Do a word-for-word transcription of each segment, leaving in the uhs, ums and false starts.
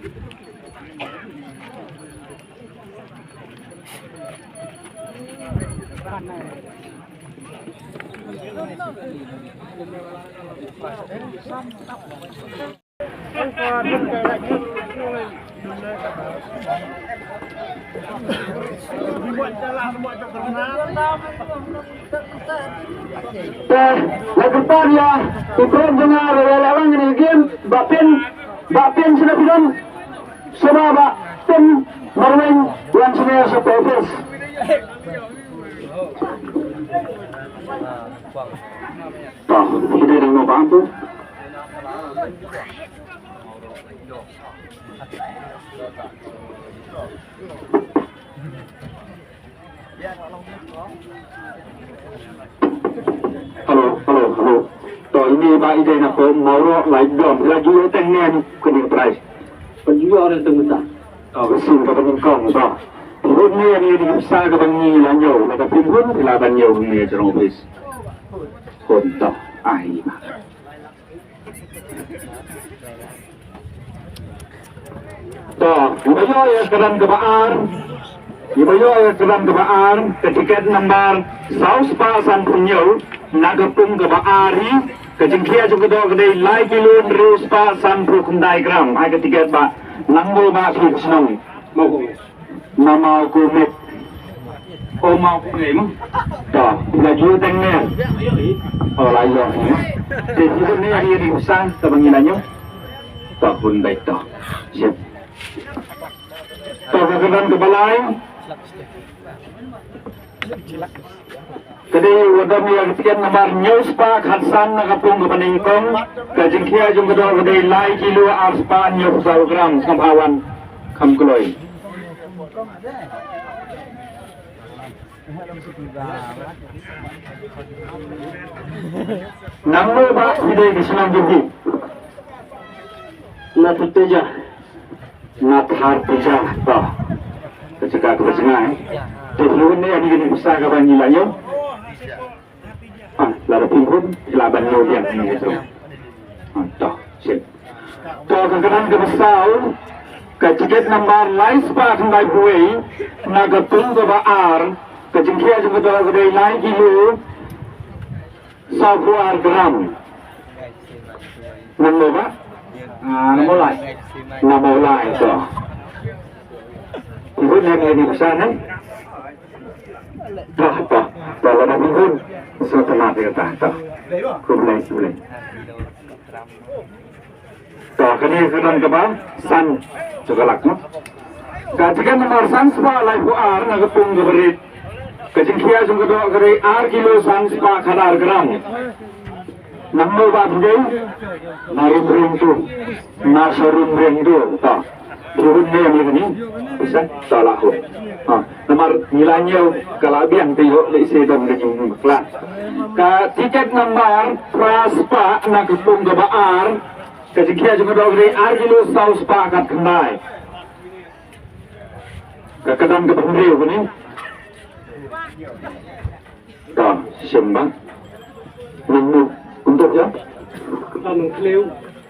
Te la kyrpad ïa i Prem Jyngar, ïa la lang ïa ki game, Bah Pin, Bah Pin sha na pdeng, sha Bah Pin Marweiñ, wan sha na sha office. To, ki dei dang noh bang tu. Hello, hello, hello. To, ine i bah i dei na ko Mawroh Laitdom. La ju ïoh teng ne kane ka prize. Ban ju ïoh teng mynta. To, ka sien kaba nyngkong to. Pynhun ne ïa kane ka pisa kaba ngi la ñiew. Lada pynhun phi lah ban ñiew hangne jrong office. Hun to. Ai ma. To, iba ïoh ïa ka kyrdan kaba ar. Iba ïoh ïa ka kyrdan kaba ar, ka tiket nambar saw spah sanphew hynñiew, na ka pung kaba ar hi, ka jingkhia jong ka doh ka dei lai kilo hynriew spah sanphew khyndai gram. Ai ka tiket ba, nang mo ba phi ka shnong. Mo ko. Na Mawkumit. O Mawkumit mo. To, la ju teng ne. O la ïoh ne. Te ju ne ïa ri sang ka bang ïa nyo. To, bun baik to. Sip. To, ka kyrdan kaba lai. Ka dei wa dam ïa ka tiket nambar hynñiew spah khatsan na ka pung kaba nyngkong, ka jingkhia jong ka doh ka dei lai kilo ar spah hynñiew phew saw gram. Sngap ha wan kham kloi. Nang mo ba phi dei ka shnong jong phi? Na Thar Teja. Na Thar Teja, to. Ka jaka kaba jngai. Te phi hun ne ïa kane ka pisa kaba ngi la ñiew. Ah, lada phi hun, phi lah ban ñiew biang hangne to. Ah, to, sip. To, ka kyrdan kaba saw, ka tiket nambar lai spah khyndai phew wei, na ka pung kaba ar, ka jingkhia jong ka doh ka dei lai kilo, saw phew ar gram. Nang mo ba? Ah, nang mo lai. Nang mo lai to. Ibu nang ini pesan eh. Dah, dah. Dah lama minggu. Selamat dia dah, dah. Kumlai, kumlai. To, kane ka kyrdan kaba san, jong ka lak, no? Ka tiket nambar san spah laiphew ar na ka pung kaba rit. Ka jingkhia jong ka doh ka dei ar kilo san spah khatar gram. Nang mo ba phi dei? Na Rum Rieng tu. Na Rum Rieng tu. To. Phi hun ne ïa kane? Pisa? To la hun. Ha. Namar ngi la ñiew ka la biang te ïoh lehse don ka jingbakla. Ka tiket nambar phra spah na ka pung kaba ar. Ka jingkhia jong ka doh ka dei ar kilo saw spah khatkhyndai. Ka kyrdan kaba hynriew kane. To, shisien ba. Nang no, kumto ïa? Na Nongthliew.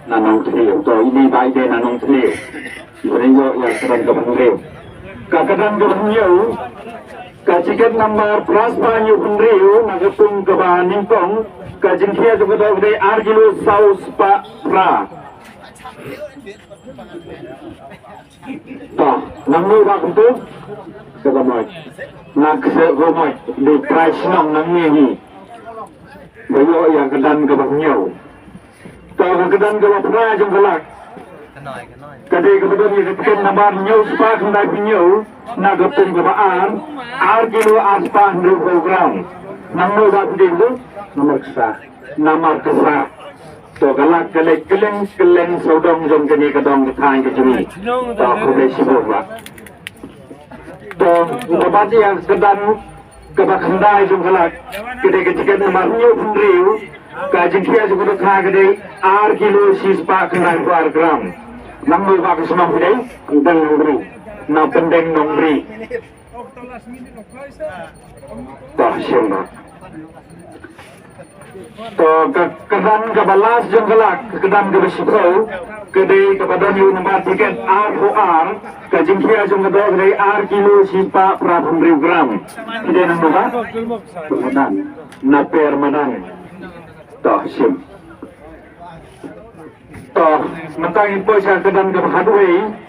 Na Nongthliew. To, ine ba i dei na Nongthliew. Iba dei ïoh ïa ka kyrdan kaba hynriew. Ka kyrdan kaba hynñiew. Ka tiket nambar phra spah hynñiew phew hynriew, na ka pung kaba nyngkong, ka jingkhia jong ka doh ka dei ar kilo saw spah phra. To, nang no ba kumto? Kaba moi. Na kse ba moi. Dei prize nang nangne hi. Ba ïoh ïa ka kyrdan kaba hynñiew. To, ka kyrdan kaba phra jong ka lak. Ka dei kaba don ïa ka tiket nambar hynñiew spah khyndai phew hynñiew, na ka pung kaba ar, ar kilo ar spah hynriew phew gram. Nang no ba phi dei kumto? Namar ksa. Namar ksa. To, ka lak ka leit kylleng kylleng sawdong jong kane ka dong ka thaiñ ka jong ngi. To, khublei shibun bah. To, nda bat ïa ka kyrdan kaba khyndai jong ka lak. Ka dei ka tiket nambar hynñiew phew hynriew. Ka jingkhia jong ka dohkha ka dei ar kilo shi spah khyndai phew ar gram. Nang no ba ka shnong phi dei? Pynthang Nongbri. Na Pynthang Nongbri. To, shim ba. To, ka kyrdan kaba last jong ka lak, ka kyrdan kaba shiphew, ka dei kaba don ïa u nombar tiket arphew ar, ka jingkhia jong ka dor ka dei ar kilo shispah phra phew hynriew gram. Ki dei na u nombar? Madan. Na Per Madan. To, shim. To, mynta ngin poi sha ka kyrdan kaba khatwei.